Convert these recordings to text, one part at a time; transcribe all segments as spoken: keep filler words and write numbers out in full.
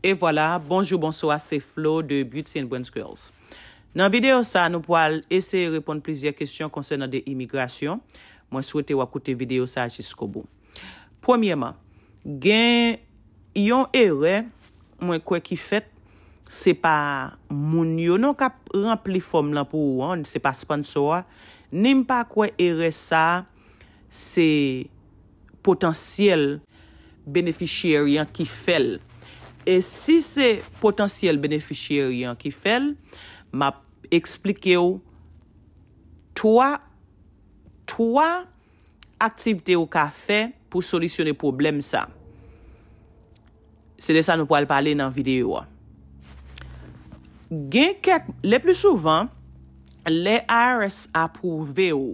E vwala, bonjou, bonswa, se Flo de Beauty and Brains Girls. Nan videyo sa, nou pral eseye reponn plizyè kesyon konsènan de imigrasyon. Mwen swete w ap koute videyo sa jiskobou. Premyèman, gen yon erè mwen kwè ki fèt, se pa moun yo non k ap ranpli fòm lan pou ou an, se pa sponsor a, ni m pa kwè erè sa a se potansyèl beneficiary an ki fè l. E si se potansyèl beneficiary an ki fè l, m ap eksplike w twa, twa aktivite ou ka fè pou solisyone pwoblèm sa. Se de sa nou pral pale nan videyo a. Gen kèk, le pli souvan, lè I R S apwouve w,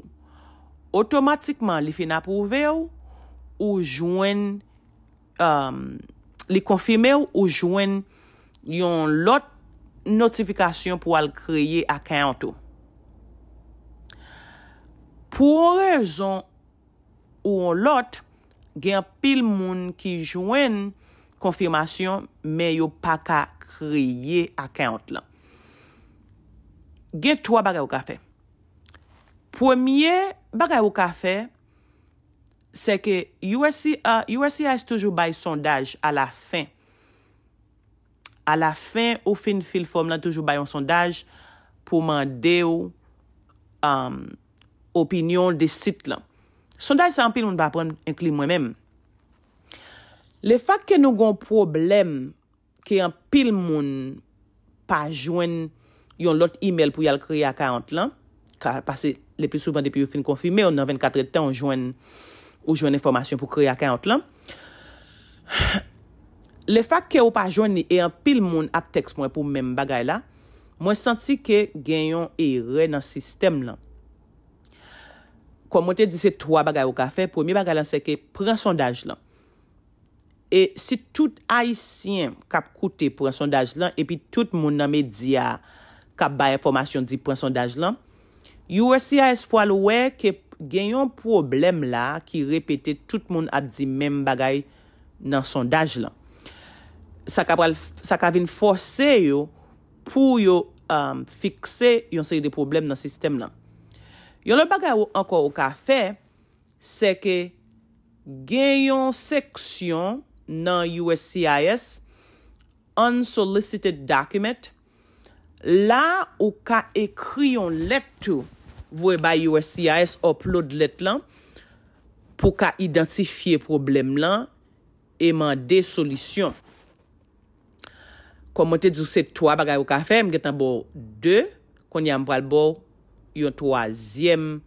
otomatikman li fin apwouve w, ou jwenn, um, li konfime w, ou jwenn yon lòt notifikasyon pou al kreye account ou. Pou yon rezon ou yon lòt, gen anpil moun ki jwenn konfimasyon, men yo pa ka kreye account lan. Gen twa bagay ou ka fè. Premye bagay ou ka fè, se ke U S C, uh, U S C I S toujou bay sondaj alafen. Alafen ou fin fil fòm lan, toujou bay yon sondaj pou mande w, um, opinyon de sit lan. Sondaj sa, anpil moun pa pran, enkli mwen menm. Le fèt ke nou gon pwoblèm ke anpil moun pa jwenn yon lòt imèl pou y al kreye account lan, ka pase le pli souvan depi yo fin konfime w, nan vennkat èdtan ou jwenn, ou jwenn enfòmasyon pou kreye account lan. Le fèt ke ou pa jwenn li e anpil moun ap tèks mwen pou menm bagay la, mwen santi ke gen yon erè nan sistèm lan. Kòm mwen te di, se twa bagay ou ka fè. Premye bagay lan se ke pran sondaj lan. E si tout Ayisyen k ap koute pran sondaj lan, epi tout moun nan medya k ap bay enfòmasyon di pran sondaj lan, U S C I S pral wè ke gen yon pwoblèm la ki repete, tout moun ap di menm bagay nan sondaj lan. Sa ka pral, sa ka vin fòse yo pou yo, um, fikse yon seri de pwoblèm nan sistèm lan. Yon lòt bagay ou, ankò ou ka fè, se ke gen yon seksyon nan U S C I S, unsolicited document, la ou ka ekri yon lèt tou, voye bay U S C I S, upload lèt lan, pou ka idantifye pwoblèm lan e mande solisyon. Kòm mwen te di w, se twa bagay ou ka fè, m gentan ba w de, kounye a m pral ba w yon twazyèm,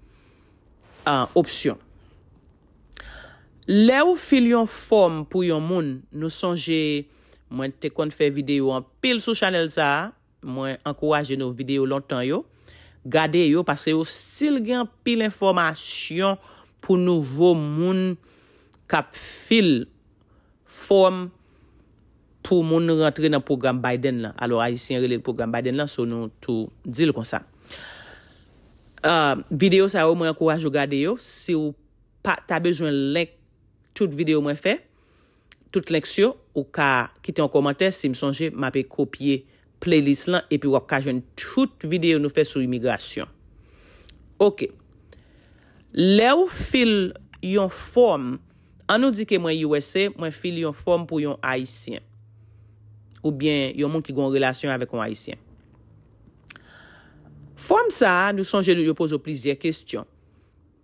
ah, opsyon. Lè ou fil yon fòm pou yon moun, nou sonje mwen te konn fè videyo anpil sou chanèl sa a, mwen ankouraje nou videyo lontan yo, gade yo, paske yo still gen anpil enfòmasyon pou nouvo moun k ap fil fòm pou moun rantre nan pwogram Biden lan. Alò, Ayisyen rele l pwogram Biden lan, so nou tou di l konsa. Ah, videyo sa yo, mwen ankouraje w gade yo. Si w pa ta bezwen link tout videyo mwen fè, tout links yo, ou ka kite yon kòmantè. Si m sonje, m ape kopye playlist lan, epi w ap ka jwenn tout videyo nou fè sou imigrasyon. Oke. Lè ou fil yon fòm, an nou di ke mwen U S A, mwen fil yon fòm pou yon Ayisyen. Oubyen yon moun ki gen yon relasyon avèk yon Ayisyen. Fòm sa a, nou sonje yo poze w plizyè kesyon.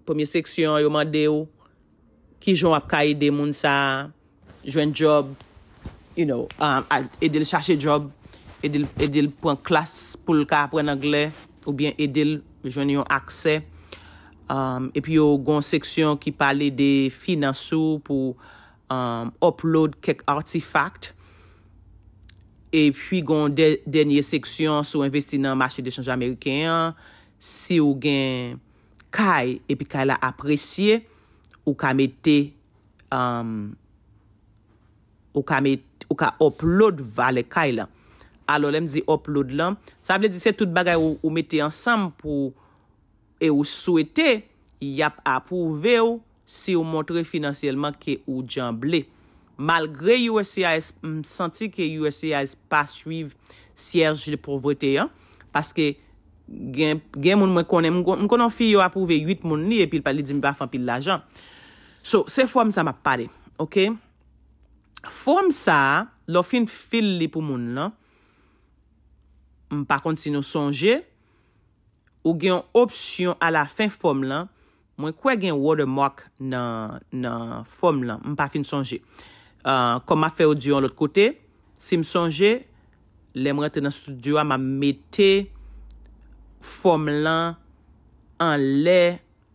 Premye seksyon an, yo mande w kijan w ap ka ede moun sa a jwenn djòb, you know, um, a- ede l chache djòb, ede l, ede l pran klas pou l ka aprann anglè, oubyen ede l jwenn yon aksè. Um, epi yo gon seksyon ki pale de finans ou pou, um, upload kèk artifact. Epi gon dè- dènye seksyon si w envesti nan mache de chanj ameriken an, si w gen kay epi kay la apresye, ou ka mete, um, ou ka met, ou ka upload valè kay lan. Alò, lè m di upload lan, sa vle di se tout bagay ou, ou mete ansanm pou, e ou swete y ap apwouve w si w montre finansyèlman ke ou djanble. Malgre U S C I S, m santi ke U S C I S pa swiv sièj de pauvreté an, paske gen, gen moun mwen konnen, m kon- m konnen yon fi yo apwouve uit moun li, epi l pa- li di m pa fè anpil lajan. So, se fòm sa m ap pale, oke? Fòm sa a, lè w fin fil li pou moun nan, m pa konn si nou sonje, ou gen yon opsyon alafen fòm lan. Mwen kwè gen watermark nan, nan fòm lan. M pa fin sonje. Uh, kòm m ap fè yo di yon lòt kote, si m sonje, lè m rantre nan estidyo a, m ap mete fòm lan anlè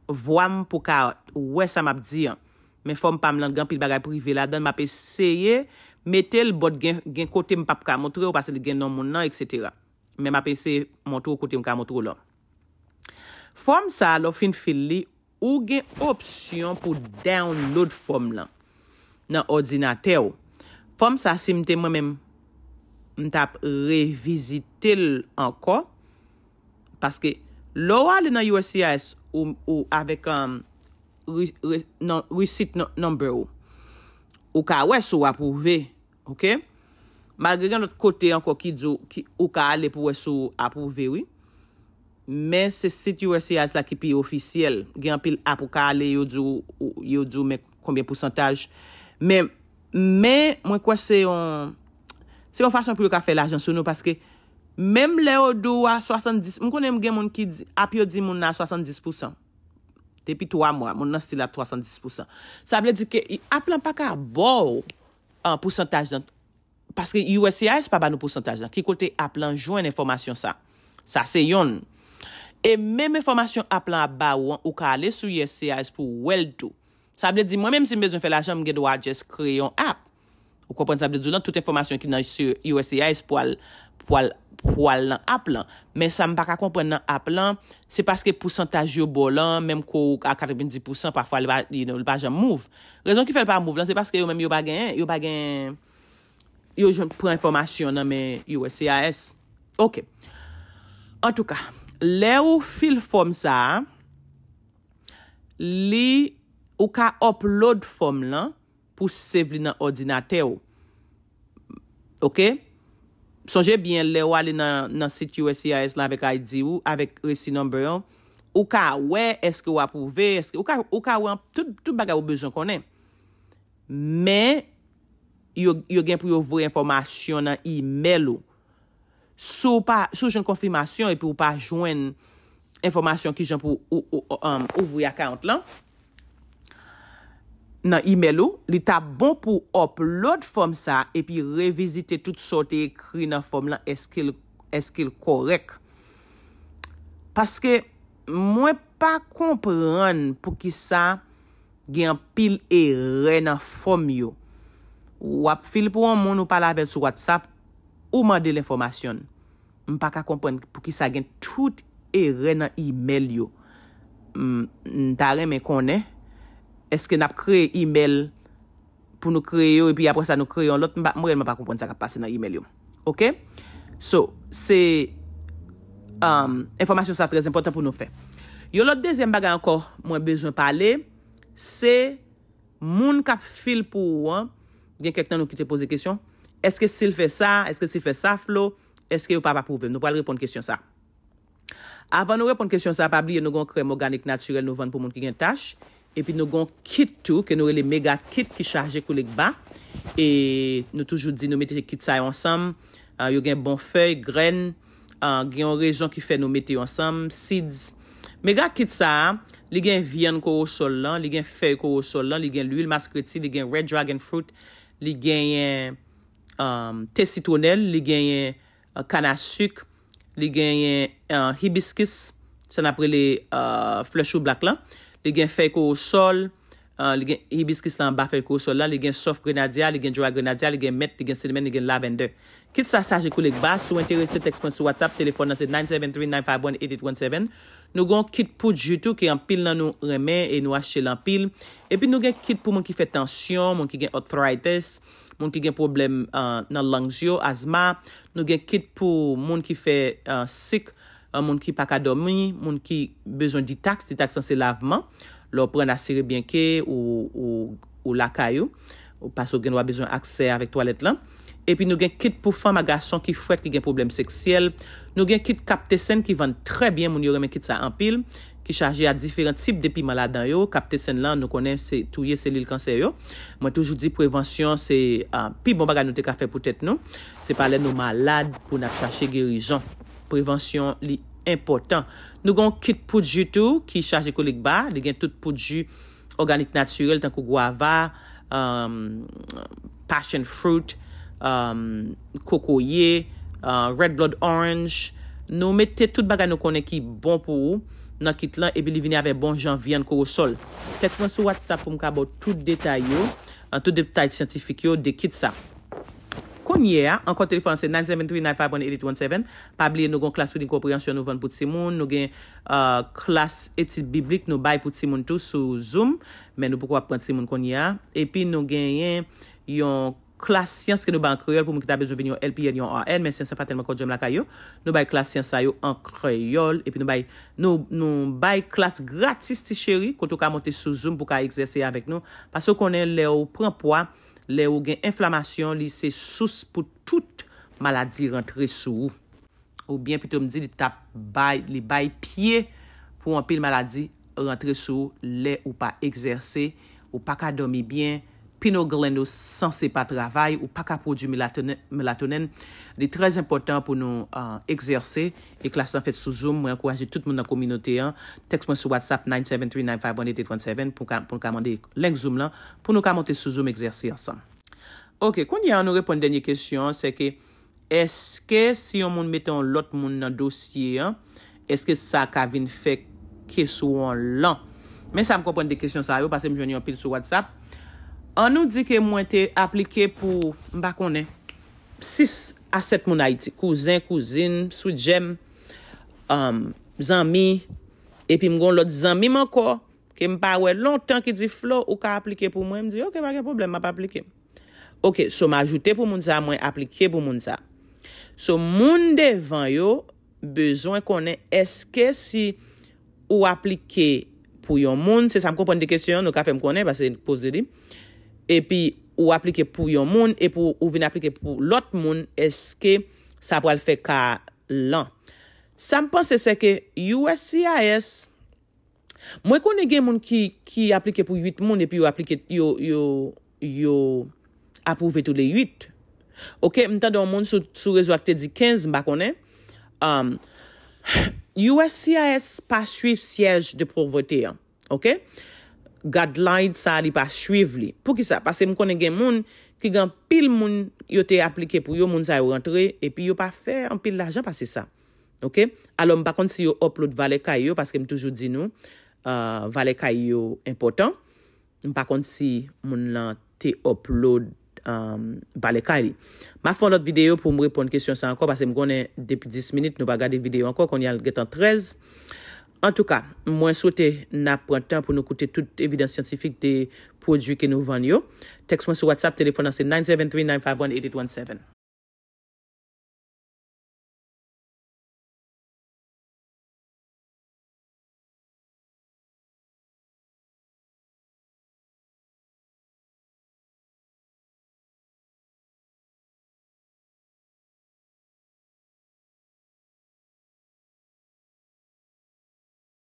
vwa m pou ka wè sa m ap di an. Men fòm pa m lan gen anpil bagay prive ladan l, m ap eseye mete l, but gen, gen kote m p ap ka montre w, paske li gen non moun nan, etsetera. Men m ap eseye montre w kote m ka montre w la. Fòm sa a, lè w fin fil li, ou gen opsyon pou download fòm lan nan òdinatè w. Fòm sa, si m te mwen menm, m t ap revizite l ankò. Paske lè w ale nan U S C I S ou, ou avèk um, re- re- non, receipt no- number ou, ou ka wè si w apwouve, oke? Malgre gen lòt kote ankò ki di w ki, ou ka ale pou wè si w apwouve, wi. Men se sit U S C I S la ki pi ofisyèl. Gen anpil app ou ka ale, yo di w, ou- yo di w men konbyen pousantaj. Men, men mwen kwè se yon, se yon fason pou yo ka fè lajan sou nou, paske menm lè yo di w a swasanndis, m konnen gen moun ki di, app yo di moun nan a swasanndis pousan. Depi twa mwa, moun nan still a swasanndis pousan. Sa vle di ke i- app lan pa ka ba w an pousantaj lan. Paske U S C I S pa ba nou pousantaj lan. Ki kote app lan jwenn enfòmasyon sa? Sa se yonn. E menm enfòmasyon app lan ap ba ou an, ou ka ale sou U S C I S pou w wè l tou. Sa vle di, mwen menm si m bezwen fè lajan, m gen dwa just kreye yon app. Ou konprann sa m vle di w lan? Tout enfòmasyon ki nan U S C I S pwal, pwal, pwal nan app lan. Men sa m pa ka konprann nan app lan, se paske pousantaj yo ba w lan, menm kou a katrevenndis pousan, pafwa li pa, you know, li pa janm move. Rezon ki fè l pa move lan, se paske yo menm yo pa genyen, yo pa genyen, yo jwenn pran enfòmasyon nan men U S C I S. Oke. Antouka, lè ou fil fòm sa a, li, ou ka upload fòm lan pou save li nan òdinatè w. Oke? Sonje byen, lè w ale nan, nan sit U S C I S lan avèk I D ou, avèk resi number an, ou ka wè èske w apwouve, èske, ou ka, ou ka wè tout, tout bagay ou bezwen konnen. Men, yo, yo gen pou yo voye enfòmasyon nan imèl ou. Si w pa, si w jwenn konfimasyon epi w pa jwenn enfòmasyon kijan pou ou, ou, ou, um, ouvri account lan nan imèl ou, li t ap bon pou w upload fòm sa epi revizite tout sa w te ekri nan fòm lan, èske l, èske l kòrèk. Paske mwen pa konprann poukisa gen anpil erè nan fòm yo. W ap fil pou yon moun, ou pale avè l sou WhatsApp, ou mande l enfòmasyon l. M pa ka konprann poukisa gen tout erè nan imèl yo. M, m ta renmen konnen, èske n ap kreye imèl pou nou kreye yo, epi apre sa nou kreye yon lòt? M pa, m reyèlman pa konprann sa k ap pase nan imèl yo. Oke? So, se, um, enfòmasyon sa trè enpòtan pou nou fè. Yon lòt dezyèm bagay ankò mwen bezwen pale, se moun k ap fil pou ou an, gen kèk nan nou ki te poze kesyon, èske si l fè sa, èske si l fè sa, Flo, èske yo p ap apwouve m? Nou pral reponn kesyon sa. Avan nou reponn kesyon sa, pa bliye nou gen yon krèm òganik natirèl nou vann pou moun ki gen tach, epi nou gen yon kit tou ke nou rele Mega Kit ki chaje kou legba, e nou toujou di nou mete kit sa yo ansanm, ah, yo gen bon fèy, grenn, ah, gen yon rezon ki fè nou mete yo ansanm, seeds. Mega Kit sa a, li gen vyann kowosòl lan, li gen fèy kowosòl lan, li gen lwil maskreti, li gen red dragon fruit, li genyen, um, te sitwonèl, li genyen, uh, kanasik, li genyen, uh, hibiskis, sa n ap rele, uh, flè chou blak lan, li gen fèy kowosòl, uh, li gen hibiskis lan anba fèy kowosòl lan, li gen sòf grenadya, li gen dry grenadya, li gen menthe, li gen cinnamon, li gen lavender. Kit sa chaje kou legba, si w enterese, tèks mwen sou WhatsApp, telefòn nan se nine seven three nine five one eight eight one seven. Nou gen yon kit pou ji tou ke anpil nan nou renmen e nou achte l anpil. Epi nou gen kit pou moun ki fè tansyon, moun ki gen arthritis, moun ki gen pwoblèm, ah, nan lungs yo, azma. Nou gen kit pou moun ki fè, ah, sik, ah, moun ki pa ka dòmi, moun ki bezwen detox. Detox lan se lavman. Lè w pran, asire byen ke ou, ou, ou lakay ou. paske w gen dwa bezwen aksè avèk twalèt lan. Epi nou gen kit pou fanm ak gason ki frèt, ki gen pwoblèm seksyèl. Nou gen kit Captesen ki vann trè byen, moun yo renmen kit sa anpil, ki chaje a diferan tip de piman ladan yo. Captesen lan, nou konnen se touye selil kansè yo. Mwen toujou di prevansyon se, ah, pi bon bagay nou te ka fè pou tèt nou. Se pa lè nou malad pou n ap chache gerizon. Prevansyon, li enpòtan. Nou gen yon kit poud ji tou ki chaje kolik ba. Li gen tout poud ji òganik natirèl tankou gwava, um, passion fruit, um, kokoye, uh, red blood orange. Nou mete tout bagay nou konnen ki bon pou ou nan kit lan, epi li vini avèk bon jan vyann kowosòl. Tèks mwen sou WhatsApp pou m ka ba w tout detay yo, uh, tout detay syantifik yo de kit sa. Kounye a, ankò telefòn se nine seven three nine five one eight eight one seven. Pa bliye nou gen klas reading comprehension nou vann pou timoun, nou gen, uh, klas etid biblik nou bay pou timoun tou sou Zoom, men nou poko ap pran timoun kounye a. Epi nou genyen yon klas syans ke nou bay an kreyòl pou moun ki ta bezwen vin yon L P N, yon R N, men syans lan pa tèlman kòdjòm lakay yo. Nou bay klas syans sa yo an kreyòl, epi nou bay, nou, nou bay klas gratis ti cheri, kote w ka monte sou Zoom pou w ka egzèse avèk nou. Paske w konnen lè w pran pwa, lè w gen enflamasyon, li se sous pou tout maladi rantre sou ou. Oubyen pito m di li t ap bay, li bay pye pou anpil maladi rantre sou ou lè ou pa egzèse, ou pa ka dòmi byen, pineal gland ou sanse pa travay, ou pa ka pwodui melatonin, melatonin. Li trè enpòtan pou nou, ah, egzèse. E klas lan fèt sou Zoom. Mwen ankouraje tout moun nan kominote an. Tèks mwen sou WhatsApp nine seven three nine five one eight eight one seven pou ka, pou nou ka mande link Zoom lan, pou nou ka monte sou Zoom egzèse ansanm. Ok, kounye a nou reponn dènye kesyon an, se ke èske si yon moun mete yon lòt moun nan dosye an, èske sa ka vin fè keswon lan? Men sa m konprann de kesyon sa yo, paske m jwenn yo anpil sou WhatsApp. An nou di ke mwen te aplike pou, m pa konnen, sis a sèt moun Ayiti, kouzen, kouzin, sweet jèm, um, zanmi, epi m gon lòt zanmi m ankò, ke m pa wè lontan ki di, "Flo, ou ka aplike pou mwen?" M di, "Ok, pa gen pwoblèm, m ap aplike." Ok, so m ajoute pou moun sa, mwen aplike pou moun sa. So moun devan yo bezwen konnen èske si ou aplike pou yon moun, se sa m konprann de kesyon an, nou ka fè m konnen, paske poze li. Epi ou aplike pou yon moun, epi ou vin aplike pou lòt moun, èske sa pral fè ka lan? Sa m panse se ke U S C I S, mwen konnen gen moun ki, ki aplike pou uit moun, epi yo aplike, yo, yo, yo apwouve tou le uit. Ok, m tande yon moun sou, sou rezo a k te di kenz, m pa konnen. Um, U S C I S pa swiv siège de pauvreté an. Ok? Guideline sa li pa swiv li. Poukisa? Paske m konnen gen moun ki gen anpil moun yo te aplike pou yo, moun sa yo rantre, epi yo pa fè anpil lajan pase sa. Ok? Alò, m pa konn si yo upload valè kay yo, paske m toujou di nou, ah, valè kay yo enpòtan. M pa konn si moun lan te upload, um, valè kay li. M a fè yon lòt videyo pou m reponn kesyon sa ankò, paske m konnen depi dis minit nou pa gade videyo ankò, kounye a l gentan trèz. Antouka, mwen swete n ap pran tan pou nou koute tout evidans syantifik de pwodui ke nou vann yo. Tèks mwen sou WhatsApp, telefòn nan se nine seven three nine five one eight eight one seven.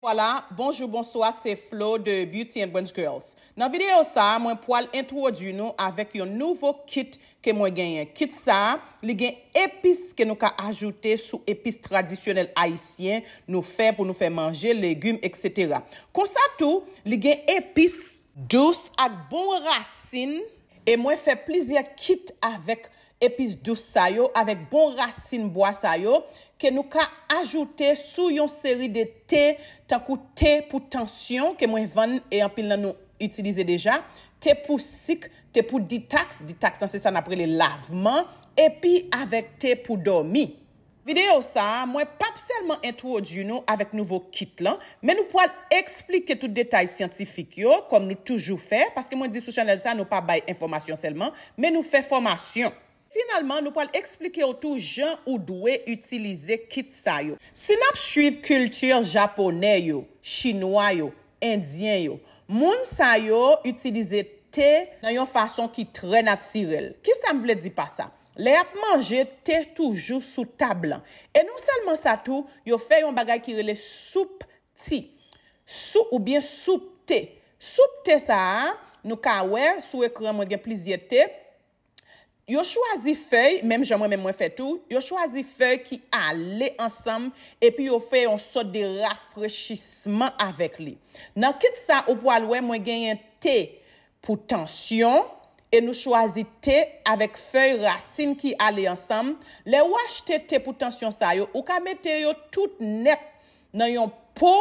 Vwala, bonjou, bonswa, se Flo de Beauty and Brains Girls. Nan videyo sa a, mwen pwal entwodui nou avèk yon nouvo kit ke mwen genyen. Kit sa a, li gen epis ke nou ka ajoute sou epis tradisyonèl ayisyen nou fè pou nou fè manje, legim, etsetera. Konsa tou, li gen epis dous ak bon rasin. E mwen fè plizyè kit avèk epis dous sa yo, avèk bon rasin bwa sa yo, ke nou ka ajoute sou yon seri de te, tankou te pou tansyon, ke mwen vann e anpil nan nou itilize deja, te pou sik, te pou ditaks, ditaks lan se sa n ap rele lavman, epi avèk te pou dòmi. Videyo sa a, mwen p ap sèlman entwodui nou avèk nouvo kit lan, men nou pwal eksplike tout detay syantifik yo, kòm nou toujou fè, paske mwen di sou chanèl sa, nou pa bay enfòmasyon sèlman, men nou fè fòmasyon. Finalman, nou pwal eksplike w tou jan ou dwe itilize kit sa yo. Si n ap swiv kilti japonè yo, chinwa yo, endyen yo, moun sa yo itilize te nan yon fason ki trè natirèl. Kisa m vle di pa sa? Lè y ap manje, te toujou sou tab lan. E non sèlman sa tou, yo fè yon bagay ki rele soup ti. Soup oubyen soup te. Soup te sa a, nou ka wè sou ekran mwen gen plizyè te. Yo chwazi fèy, menm jan mwen menm mwen fè tou, yo chwazi fèy ki ale ansanm, epi yo fè yon sòt de rafrechisman avèk li. Nan kit sa, ou pwal wè mwen genyen te pou tansyon, e nou chwazi te avèk fèy rasin ki ale ansanm. Lè ou achte te pou tansyon sa yo, ou ka mete yo tout nèt nan yon po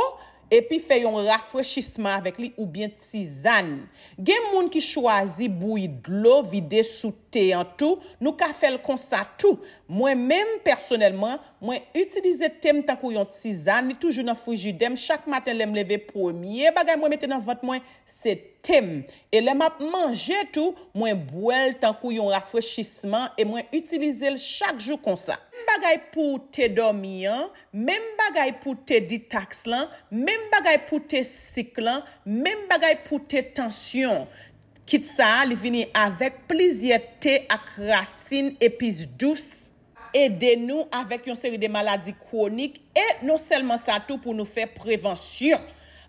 epi fè yon rafrechisman avèk li oubyen tizàn. Gen moun ki chwazi bouyi dlo vide sou te an tou, nou ka fè l konsa tou. Mwen menm, pèsonèlman, mwen itilize te m tankou yon tizàn, li toujou nan frijidè m. Chak maten lè m leve, premye bagay mwen mete nan vant mwen, se te m. E lè m ap manje tou, mwen bwè l tankou yon rafrechisman e mwen itilize l chak jou konsa. Menm bagay pou te dòmi an, menm bagay pou te ditaks lan, menm bagay pou te sik lan, menm bagay pou te tansyon. Kit sa a, li vini avèk plizyè te ak rasin epis dous, ede nou avèk yon seri de maladi kwonik, e non sèlman sa tou, pou nou fè prevansyon.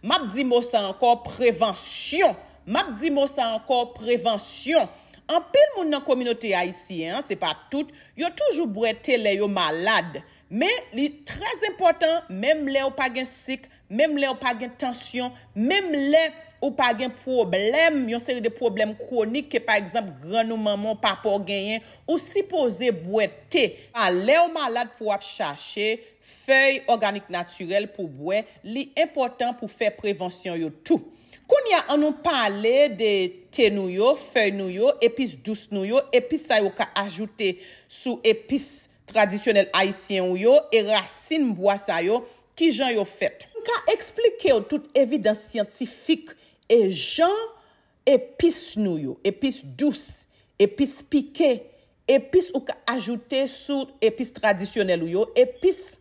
M ap di mo sa ankò, prevansyon. M ap di mo sa ankò, prevansyon. Anpil moun nan kominote ayisyen an, se pa tout, yo toujou bwè te lè yo malad. Men, li trè enpòtan, menm lè ou pa gen sik, menm lè ou pa gen tansyon, menm lè ou pa gen pwoblèm, yon seri de pwoblèm kwonik ke, pa egzanp, grann ou, manman w, papa w genyen, ou sipoze bwè te. Pa lè w malad pou w ap chache fèy òganik natirèl pou bwè, li enpòtan pou fè prevansyon yo tou. Kounye a, ann nou pale de te nou yo, fèy nou yo, epis dous nou yo, epis sa yo ka ajoute sou epis tradisyonèl ayisyen ou yo, e rasin bwa sa yo, kijan yo fèt. M ka eksplike w tout evidans syantifik e jan epis nou yo, epis dous, epis pike, epis ou ka ajoute sou epis tradisyonèl ou yo, epis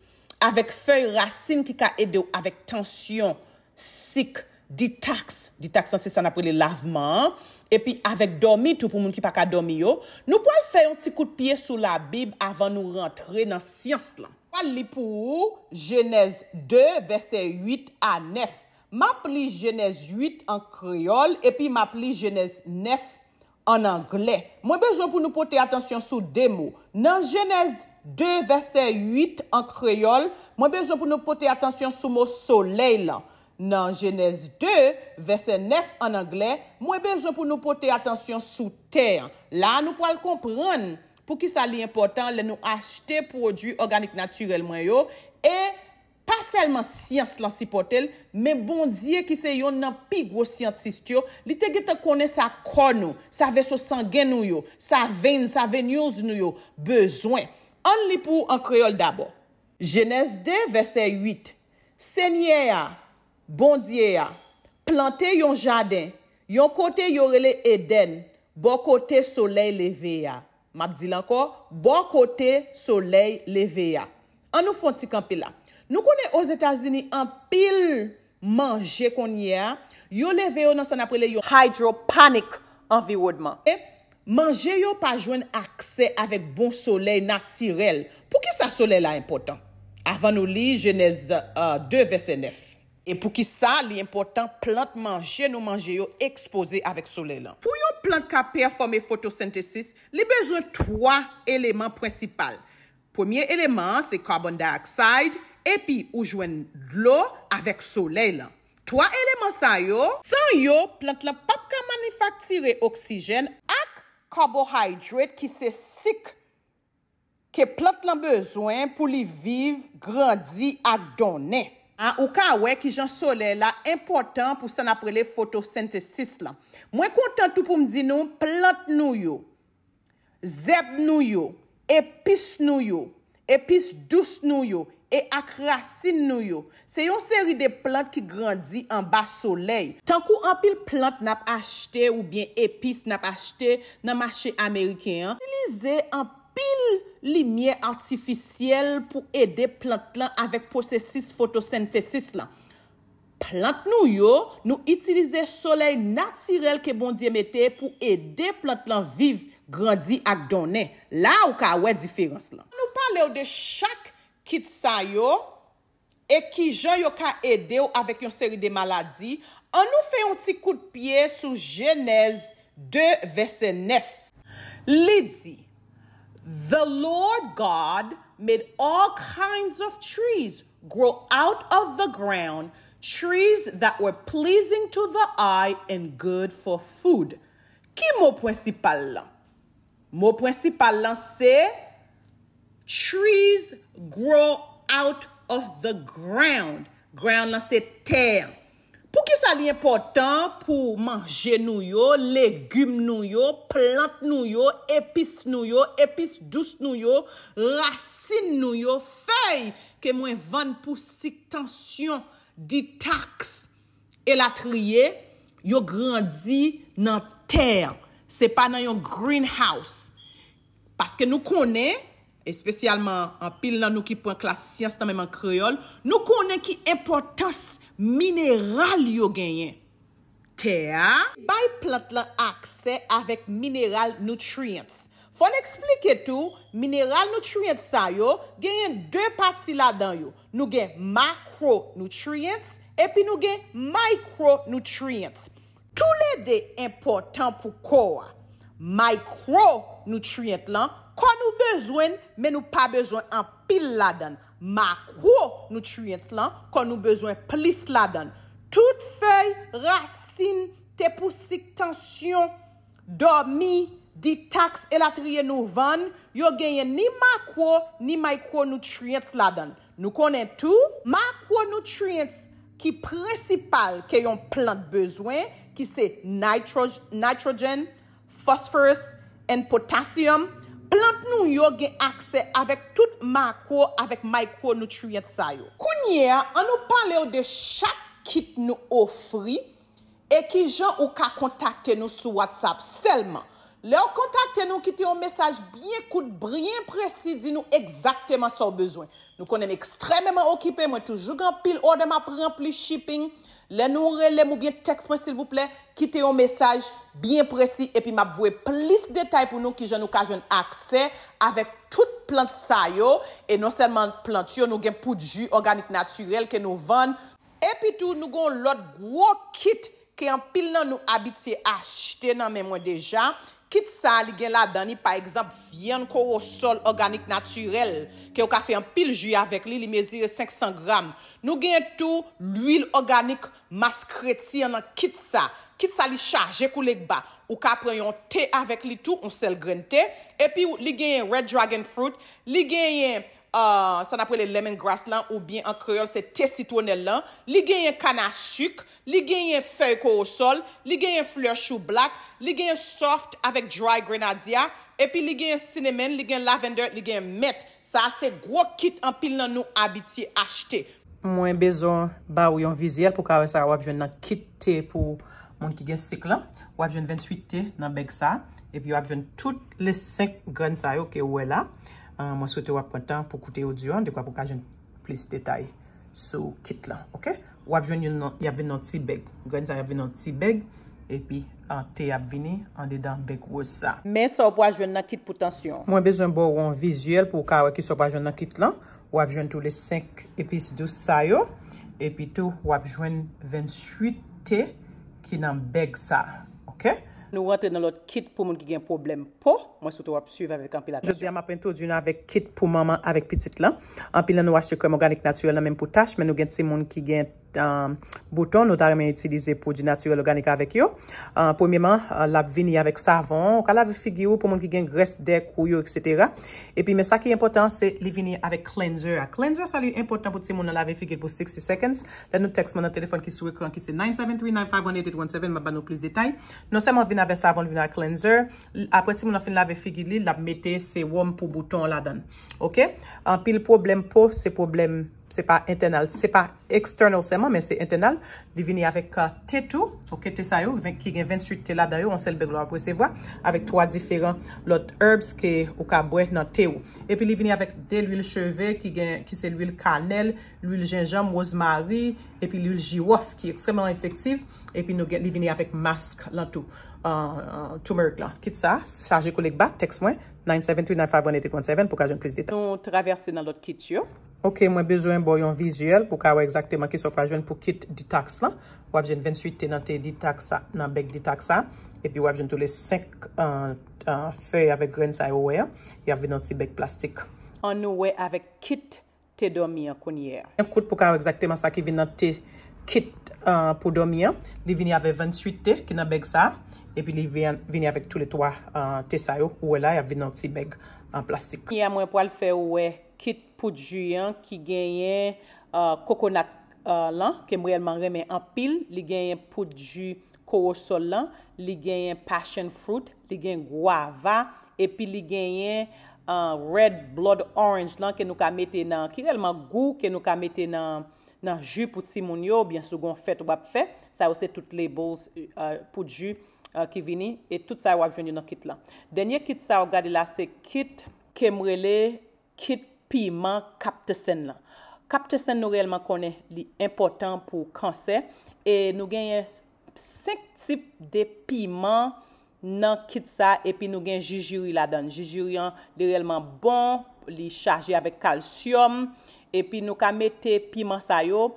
avèk fèy rasin ki ka ede w avèk tansyon, sik, ditaks. Ditaks lan se sa n ap rele lavman an. Epi avèk dòmi tou pou moun ki pa ka dòmi yo. Nou pral fè yon ti kout pye sou Labib avan nou rantre nan syans lan. Pral li pou ou Jenèz de, vèsè uit a nèf. M ap li Jenèz uit an kreyòl, epi m ap li Jenèz nèf an anglè. Mwen bezwen pou nou pote atansyon sou de mo. Nan Jenèz de, vèsè uit an kreyòl, mwen bezwen pou nou pote atansyon sou mo solèy lan. Nan Jenèz de, vèsè nèf an anglè, mwen bezwen pou nou pote atansyon sou tè an. La a, nou pral konprann poukisa li enpòtan lè nou achte pwodui òganik natirèl mwen yo, e pa sèlman syans lan sipòte l, men Bondye ki se yonn nan pi gwo syantis yo, li te gentan konnen sa kò nou, sa veso sangen nou yo, sa venn, sa venules nou yo bezwen. Ann li pou ou an kreyòl dabò. Jenèz de, vèsè uit. Senyè a, Bondye a, plante yon jaden, yon kote yo rele Edenn, bò kote solèy leve a. M ap di l ankò, bò kote solèy leve a. Ann nou fè yon ti kanpe la. Nou konnen Ozetazini anpil manje kounye a, yo leve yo nan sa n ap rele yon hydroponic anviwònman. E manje yo pa jwenn aksè avèk bon solèy natirèl. Poukisa solèy la enpòtan? Avan nou li Jenèz, euh, de, vèsè nèf. E poukisa li enpòtan plant manje nou manje yo ekspoze avèk solèy lan? Pou yon plant ka pèfòme fotosentesis, li bezwen twa eleman prensipal. Premye eleman an se carbon dioxide, epi ou jwenn dlo avèk solèy lan. Twa eleman sa yo, san yo, plant lan p ap ka manifaktire oksijèn ak kabohaydrate ki se sik ke plant lan bezwen pou li viv, grandi ak donnen. A, ou ka wè kijan solèy la enpòtan pou sa n ap rele fotosentesis lan. Mwen kontan tou pou m di nou, plant nou yo, zèb nou yo, epis nou yo, epis dous nou yo, e ak rasin nou yo, se yon seri de plant ki grandi anba solèy. Tankou anpil plant n ap achte oubyen epis n ap achte nan mache ameriken an, itilize anpil limyè atifisyèl pou ede plant lan avèk pwosesis fotosentesis lan. Plant nou yo, nou itilize solèy natirèl ke Bondye mete pou ede plant lan viv, grandi ak donnen. La ou ka wè diferans lan. Nou pale w de chak kit sa yo e kijan yo ka ede w avèk yon seri de maladi. Ann nou fè yon ti kout pye sou Jenèz de vèsè nèf. Li di, The Lord God made all kinds of trees grow out of the ground, trees that were pleasing to the eye and good for food. Ki mo prensipal lan? Mo prensipal lan se trees grow out of the ground. Ground lan se tè. Poukisa li enpòtan pou manje nou yo, legim nou yo, plant nou yo, epis nou yo, epis dous nou yo, rasin nou yo, fèy ke mwen vann pou sik, tansyon, detaks, elatriye, yo grandi nan tè. Se pa nan yon greenhouse. Paske nou konnen, espesyalman anpil nan nou ki pran klas syans nan menm an kreyòl, nou konnen ki enpòtans mineral yo genyen. Tè a bay plant lan aksè avèk mineral nutrients. Fò n eksplike tou, mineral nutrients sa yo genyen de pati ladan yo. Nou gen macronutrients epi nou gen micronutrients. Toulede enpòtan pou kò a. Micronutrient lan, kò nou bezwen l, men nou pa bezwen anpil ladan l. Macronutrients lan, kò nou bezwen plis ladan l. Tout fèy, rasin, te pou sik, tansyon, dòmi, detox elatriye nou vann, yo genyen ni macro ni micronutrients ladan l. Nou konnen tou, macronutrients ki prensipal ke yon plant bezwen, ki se nitro-, nitrogen, phosphorus and potassium, plant nou yo gen aksè avèk tout macro avèk micronutrients sa yo. Kounye a, ann nou pale w de chak kit nou ofri e kijan ou ka kontakte nou sou WhatsApp sèlman. Lè w kontakte nou, kite yon mesaj byen kout, byen presi, di nou egzakteman sa w bezwen. Nou konnen m ekstrèmeman okipe, mwen toujou gen anpil òdè m ap ranpli, shipping. Lè nou rele m oubyen tèks mwen, silvouplè, kite yon mesaj byen presi, epi m ap voye plis detay pou nou kijan nou ka jwenn aksè avèk tout plant sa yo. E non sèlman plant yo, nou gen poud ji òganik natirèl ke nou vann. Epi tou, nou gen yon lòt gwo kit ke anpil nan nou abitye achte nan men mwen deja. Kit sa a, li gen ladan li, pa egzanp, vyann kowosòl òganik natirèl, ke w ka fè anpil ji avèk li, li mezire senk san gram. Nou gen tou lwil òganik maskreti an nan kit sa. Kit sa, li chaje kou legba. Ou ka pran yon te avèk li tou, yon sèl grenn te. Epi, li genyen red dragon fruit, li genyen, ah, sa n ap rele lemon grass lan, oubyen an kreyòl, se te sitwonèl lan. Li genyen kann a sik, li genyen fèy kowosòl, li genyen flè chou blak, li genyen soft avèk dry grenadya, epi li genyen cinnamon, li genyen lavender, li genyen mint. Sa a se gwo kit anpil nan nou abitye achte. Mwen bezwen ba ou yon vizyèl pou w ka wè sa w ap jwenn nan kit te pou moun ki gen sik lan. W ap jwenn venntuit te nan bèg sa a, epi w ap jwenn tout le senk grenn sa yo ke w wè la. Ah, mwen swete w ap pran tan pou koute odyo a, dekwa pou w ka jwenn plis detay sou kit lan, oke? W ap jwenn youn nan, y ap vin nan ti bèg. Grenn sa y ap vin nan ti bèg, epi, ah, te y ap vini andedan bèg woz sa. Men sa w pral jwenn nan kit pou tansyon. Mwen bezwen ba w yon vizyèl pou w ka wè kisa w pral jwenn nan kit lan. W ap jwenn tou le senk epis dous sa yo. Epi tou, w ap jwenn venntuit te ki nan bèg sa. Oke? Nou rantre nan lòt kit pou moun ki gen pwoblèm po. Mwen swete w ap swiv avèk anpil atansyon. Jodi a, m ap entwodui nou avèk kit pou manman avèk pitit lan. Anpil nan nou achte krèm òganik natirèl nan menm pou tach, men nou gen timoun ki gen, um, bouton, nou ta renmen itilize pwodui natirèl òganik avèk yo. Uh, premyeman, uh, l ap vini avèk savon, ou ka lave figi w pou moun ki gen grès dèyè kou yo, etsetera. Epi, men sa ki enpòtan, se li vini avèk cleanser a. Cleanser sa, li enpòtan pou timoun nan lave figi l pou sixty seconds. Lè nou tèks mwen nan telefòn ki sou ekran, ki se nine seven three nine five one eight eight one seven, m ap ba nou plis detay. Non sèlman vin avèk savon, l vin avèk cleanser. Apre timoun nan fin lave figi li, l ap mete sewòm pou bouton an ladan l. Oke? Anpil pwoblèm po, se pwoblèm Se pa entènal, se pa external sèlman, men se entènal. Li vini avèk uh, te tou, ok, te sa yo, ki gen ventuit te ladan yo, yon sèl bèg la w ap resevwa, avèk twa diferan lòt herbs ke ou ka bwè nan te ou. Epi li vini avèk de lwil cheve, ki gen, ki se lwil kanèl, lwil jenjanm, wozmari, epi lwil jiwòf, ki ekstrèmman efektiv. Epi nou gen, li vini avèk mask lan tou, uh, uh, turmeric lan. Kit sa, chaje koulek ba, tèks mwen, nine seven three nine five one eight eight one seven pou ka jwenn plis detay. Nou travèse nan lòt kit yo. Ok, mwen bezwen ba w yon vizyèl pou ka wè egzakteman kisa w pral jwenn pou kit detox lan. W ap jwenn ventuit te nan te detox sa, nan bèg detox sa. Epi w ap jwenn tou le senk uh, uh, fèy avèk grenn sa yo wè an. Y ap vin nan ti bèg plastik. Ann nou wè avèk kit te dòmi an kounye a. Yon kout pou ka wè egzakteman sa ki vin nan te kit uh, pou dòmi an. Li vini avèk ventuit te ki nan bèg sa. Epi li vini avèk tou le twa uh, te sa yo. Ou wè la, y ap vin nan ti bèg an plastik. Kounye a mwen pral fè ou wè kit poud ji an ki genyen uh, kokonat uh, lan, ke m reyèlman renmen anpil. Li genyen poud ji kowosòl lan, li genyen passion fruit, li gen gwava, epi li genyen uh, red blood orange lan ke nou ka mete nan, ki reyèlman gou ke nou ka mete nan, nan ji pou timoun yo, oubyen si w gen yon fèt w ap fè. Sa yo se tout labels uh, poud ji uh, ki vini, e tout sa yo w ap jwenn yo nan kit lan. Dènye kit sa w ap gade la se kit ke m rele kit piman kaptesen lan. Kaptesen nou reyèlman konnen li enpòtan pou kansè, e nou genyen senk tip de piman nan kit sa, epi nou gen jijiri ladan l. Jijiri an, li reyèlman bon, li chaje avèk kalsyòm, epi nou ka mete piman sa yo.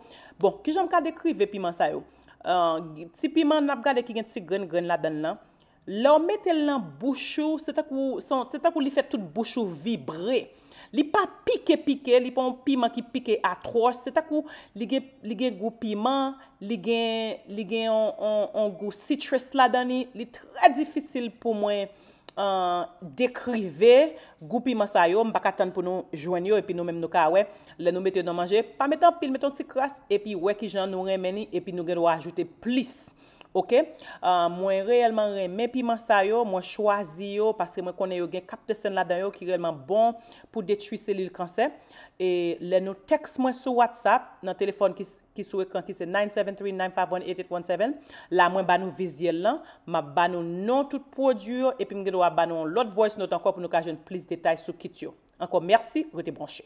Bon, kijan m ka dekrive piman sa yo? Uh, ti piman n ap gade ki gen ti grenn grenn ladan l lan. Lè w mete l nan bouch ou, se tankou, se tankou li fè tout bouch ou vibre. Li pa pike pike, li pa yon piman ki pike atwòs. Se tankou li gen, li gen gou piman, li gen, li gen yon, yon, yon gou citrus ladan li. Li trè difisil pou mwen uh, dekrive gou piman sa yo. M pa ka tann pou nou jwenn yo, epi nou menm nou ka wè. Lè nou mete yo nan manje, pa mete anpil, mete yon ti kras, epi wè kijan nou renmen li, epi nou gen dwa ajoute plis. Ok? Uh, mwen reyèlman renmen piman sa yo, mwen chwazi yo paske mwen konnen yo gen kaptesen ladan yo ki reyèlman bon pou detwi selil kansè. E lè nou tèks mwen sou WhatsApp, nan telefòn ki, ki sou ekran ki se nine seven three nine five one eight eight one seven, la mwen ba nou vizyèl lan, m ap ba nou non tout pwodui yo, epi m gen dwa ba nou yon lòt voice note ankò pou nou ka jwenn plis detay sou kit yo. Ankò mèsi, rete branche.